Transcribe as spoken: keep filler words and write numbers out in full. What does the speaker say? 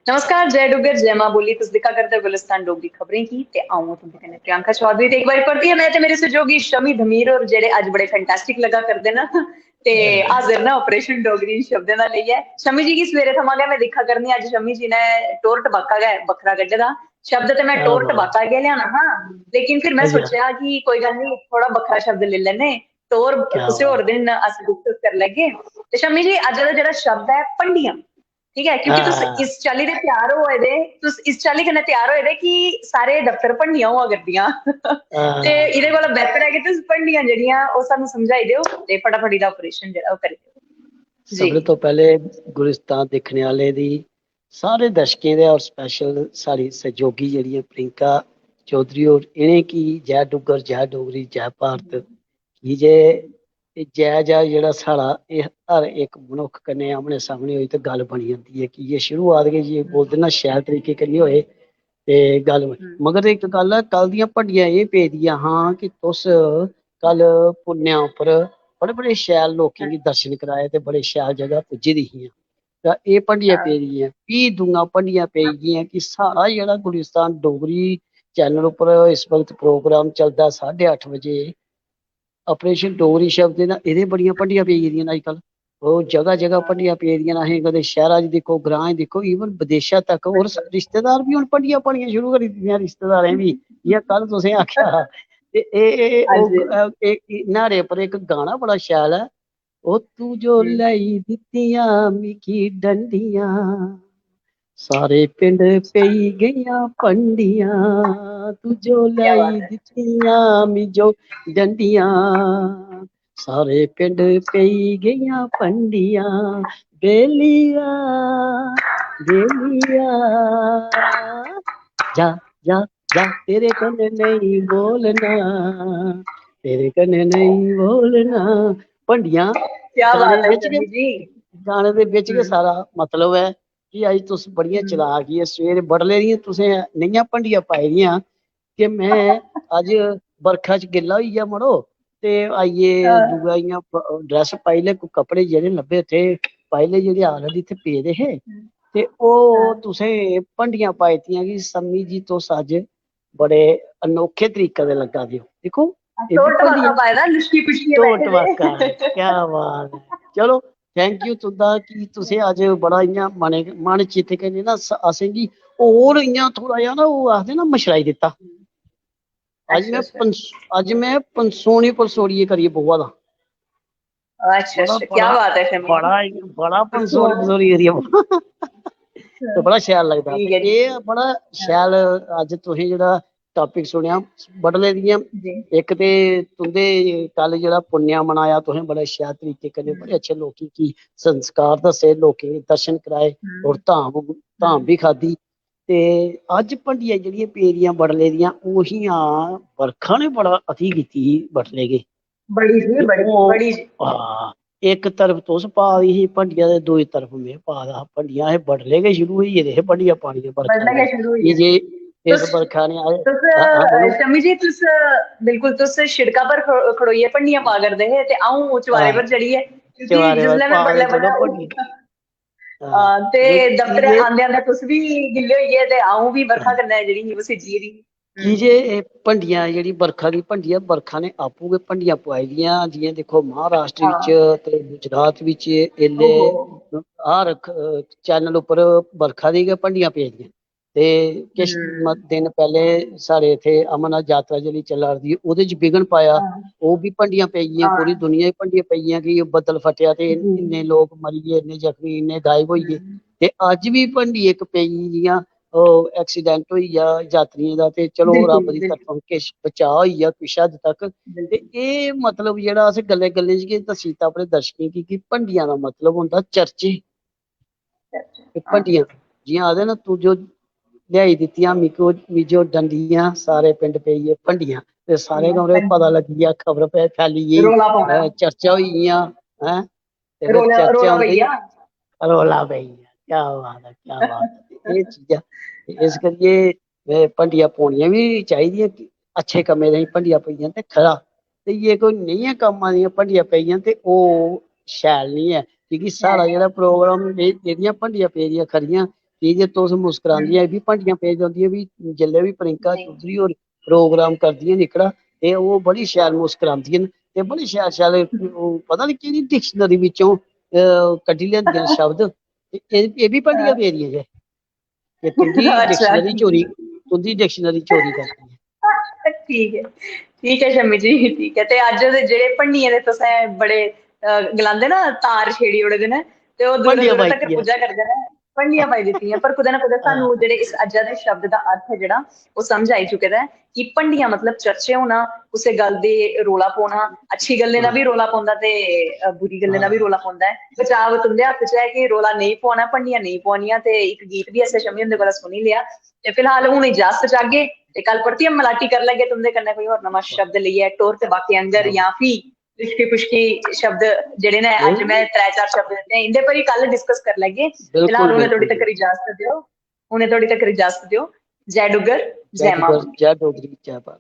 नमस्कार, जय डुग्गर, जय मां बोली। तुस दिक्खा करदे गुलिस्तान डोगरी खबरें गी ते अ'ऊं तुं'दे कन्नै प्रियंका चौधरी। ते इक बारी परतियै में ते मेरे सैहयोगी शमी धमीर होर, जेह्ड़े अज्ज बड़े फैंटास्टिक लग्गा करदे न, ते हाजर न ऑपरेशन डोगरी शब्दें दा लेइयै। शमी जी गी सवेरे थमां गै में दिक्खा करनी आं, अज्ज शमी जी ने टोर टबाका गै बक्खरा कड्ढे दा। शब्द ते में टोर टबाका गै लेआना हा, लेकिन फिर में सोचेआ कि कोई गल्ल निं, थोह्ड़ा बक्खरा शब्द लेई लैन्ने, टोर कुसै होर दिन अस डिस्कस करी लैगे। ते शमी जी, अज्ज दा जेह्ड़ा शब्द ऐ, भंडियां। ठीक ऐ, क्योंकि तुस इस चाल्ली दे त्यार होआ दे, तुस इस चाल्ली कन्नै त्यार होए दे कि सारे दफ्तर भंडियां होआ करदियां। ते एह्दे कोला बेहतर ऐ कि तुस भंडियां जेह्ड़ियां, ओह् सानूं समझाई देओ ते फटाफट एह्दा ऑपरेशन जेह्ड़ा ओह् करी देओ। जी। सभनें तो पैह्ले गुलिस्तान दिक्खने आह्ले दी, सारे दर्शकें दे और स्पैशल साढ़ी सैहयोगी जेह्ड़ी ऐ प्रियंका चौधरी होर, इ'नेंगी जय डुग्गर, जय डोगरी, जय भारत। की जे एह् जय जय जेह्ड़ा साढ़ा, एह् हर इक मनुक्ख कन्नै आमने सामने होई ते गल्ल बनी जंदी ऐ। की जे शुरुआत गै जे बोलदे ना शैल तरीके कन्नै होए ते गल्ल बनी। मगर इक गल्ल ऐ, कल दियां भंडियां एह् पेदियां हां कि तुस कल पुन्नेआ उप्पर बड़े बड़े शैल लोकें गी दर्शन कराए ते बड़े शैल जगह पुज्जी दी हियां। तां एह् भंडियां पेदियां, फ्ही दूआं भंडियां पेई गेइयां कि साढ़ा जेह्ड़ा गुलिस्तान डोगरी चैनल उप्पर इस वक्त प्रोग्राम चलदा साढ़े अट्ठ बजे, ऑपरेशन डोगरी शब्द, तां एह्दे बड़ियां भंडियां पेई गेदियां न अजकल। ओह् जगह जगह भंडियां पेदियां न। असें कदें शैह्रा च दिक्खो, ग्राएं च दिक्खो, even विदेशा तक। और स-, रिश्तेदार बी हून भंडियां पानियां शुरू करी दित्तियां रिश्तेदारें बी, जि'यां कल तुसें आखेआ हा। ते एह्, एह्, एह्, ओह्, एह्, एह्, न्हाड़े उप्पर इक गाना बड़ा शैल ऐ, "ओ तू जो लाई दित्तियां मिगी डंडियां, सारे पिंड पेई गेइयां भंडियां, तू जो लाई दित्तियां मिगी जो डंडियां, सारे पिंड पेई गेइयां भंडियां, बेलिया, बेलिया, जा, जा, जा, तेरे कन्नै नेईं बोलना, तेरे कन्नै नेईं बोलना।" भंडियां क्या बात है शमी जी। गाने दे बिच गै सारा मतलब ऐ कि अज्ज तुस बड़ियां चलाक ही, सवेरे बडले दियां तुसें नेहियां भंडियां पाई दियां कि में अज्ज बरखा च गिल्ला होई गेआ मड़ो, ते आइयै दूआ इ'यां ड्रैस पाई ले, कोई कपड़े जेह्ड़े लब्भे उत्थै पाई ले, जेह्ड़े already इत्थै पेदे हे, ते ओह् तुसें भंडियां पाई दियां कि शमी जी तुस अज्ज बड़े अनोखे तरीके दे लग्गा दे ओ। दिक्खो, टोर टबाका पाए दा, लुशकी पुशकी, टोर टबाका, क्या बात है। चलो, thank you तुंदा कि तुसें अज्ज बड़ा इ'यां मने, मन चित्त कन्नै ना असेंगी होर इ'यां थोड़ा जेहा ना, ओह् आखदे ना, मछलाई दित्ता। अज्ज में पंस-, अज्ज में पंसोनी पंसोड़ियै करियै बौहा दा। अच्छा, अच्छा, क्या बात है शमी। बड़ा, बड़ा पंसोनी पंसोड़ी करियै बौहा। ते बड़ा शैल लगदा। एह् बड़ा शैल अज्ज तुसें जेह्ड़ा topic सुनेआ बडले दियां। इक ते तुंदे कल जेह्ड़ा पुन्नेआ मनाया तुसें बड़े शैल तरीके कन्नै, बड़े अच्छे लोकें गी संस्कार दस्से, लोकें गी दर्शन कराए और धाम, धाम बी खाद्धी। ते अज्ज भंडियां जेह्ड़ियां पेदियां बडले दियां, ओह् हियां बरखा ने बड़ा अति कीती ही बडले गै। बड़ी जी, बड़ी, बड़ी। हां, इक तरफ तुस पा दी ही भंडियां ते दूई तरफ में पा दा हा भंडियां। असें बडले गै शुरू होई गेदे हे भंडियां पानियां बरखा। बडले गै शुरू होई गेदे। इस बरखा ने आए। तुस शमी जी, तुस बिल्कुल, तुस शिड़का पर खड़ोइयै भंडियां पा करदे हे ते अ'ऊं चबारे पर चढ़ियै, क्योंकि जिसलै में बडलै बडलै हां, ते दफ्तरै आंदे आंदे तुस बी गिल्ले होई गे ते अ'ऊं बी बरखा कन्नै जेह्ड़ी ही, ओह् सिज्जी गेदी। की जे एह् भंडियां, जेह्ड़ी बरखा दी भंडी ऐ, बरखा ने आपूं गै भंडियां पुआई दियां। जि'यां दिक्खो, महाराष्ट्र बिच ते गुजरात बिच एल्लै हर चैनल उप्पर बरखा दी गै भंडियां पेदियां। ते किश दिन पैह्ले साढ़े इत्थै अमरनाथ यात्रा जेह्ड़ी चला दी, ओह्दे च बिघ्न पाया, ओह् बी भंडियां पेई गेइयां, पूरी दुनिया च भंडियां पेई गेइयां कि बद्दल फटेआ ते इन्ने लोक मरी गे, इन्ने जख्मी, इन्ने गायब होई गे। ते अज्ज बी भंडी इक पेई, जि'यां ओह् accident होई गेआ यात्रियें दा, ते चलो, रब्ब दी तरफा किश बचाऽ होई गेआ कुछ हद तक। ते एह् मतलब जेह्ड़ा अस गल्लें गल्लें च गै दस्सी दित्ता अपने दर्शकें गी कि भंडियां दा मतलब होंदा चर्चे। ते भंडियां जि'यां आखदे ना, "तू जो लेआई दित्तियां मिगी, मिगी जो डंडियां, सारे पिंड पेई गे भंडियां।" ते सारे कमरे च पता लग्गी गेआ, खबर फै-, फैली गेई, चर्चा होई गेइयां, हैं? ते फिर चर्चा होंदी, रौला पेई गेआ, क्या बात ऐ, क्या बात ऐ। एह् चीजां, इस करियै भंडियां पौनियां बी चाहिदियां, अच्छे कम्मै दी भंडियां पेई जान ते खरा। ते जे कोई नेहियां कम्मा दियां भंडियां पेई जान ते ओह् शैल निं ऐ, की के साढ़ा जेह्ड़ा प्रोग्राम, एह्, एह्दियां भंडियां पेदियां खरियां, की जे तुस मुस्करांदियां, एह् बी भंडियां पेई जंदियां बी, जेल्लै बी प्रियंका चौधरी होर प्रोग्राम करदियां न इकड़ा, ते ओह् बड़ी शैल मुस्करांदियां न, ते बड़ी शैल शैल, ओह् पता निं केह्ड़ी डिक्शनरी बिच्चों, अ, कड्ढी लेआंदियां न शब्द, ते एह्, एह् बी भंडियां पेदियां जे, ते तुं'दी डिक्शनरी चोरी, तुं'दी डिक्शनरी चोरी करदी ऐ। ठीक ऐ, ठीक ऐ शम्मी जी, ठीक ऐ। ते अज्ज दे जेह्ड़े भंडियें दे तुसें बड़े, अ, गलांदे ना, तार छेड़ी ओड़े दे न, ते ओह् दूरा भंडियां दूरा पाई तक दित्तियां। पुज्जा करदे न। भंडियां पाई दित्तियां, पर कुतै ना कुतै सानू जेह्ड़े इस अज्जा दे शब्द दा अर्थ ऐ जेह्ड़ा, ओह् समझ आई चुके दा ऐ कि भंडियां मतलब चर्चे होना, कुसै गल्ल दे रौला पौना, अच्छी गल्लें दा बी रौला पौंदा ते, अ, बुरी गल्लें दा बी रौला पौंदा ऐ। बचाव तुं'दे हत्थ च ऐ कि रौला नेईं पौना, भंडियां नेईं पौनियां। ते इक गीत बी असें शम्मी हुंदे कोला सुनी लेआ, ते फिलहाल हून इजाजत चाहगे ते कल परतियै मलाटी करी लैगे तुं'दे कन्नै कोई होर नमां शब्द लेइयै, टोर ते बाकी आंगर, जां फ्ही खुशकी खुशकी शब्द जेह्ड़े न, अज्ज में त्रै चार शब्द दित्ते, इं'दे पर ही कल डिस्कस करी लैगे। फिलहाल उ'नें थोड़ी तकर इजाजत देओ, उ'नें थोड़ी तकर इजाजत देओ। जय डुग्गर, जय मां। जय डोगरी, जय भारत।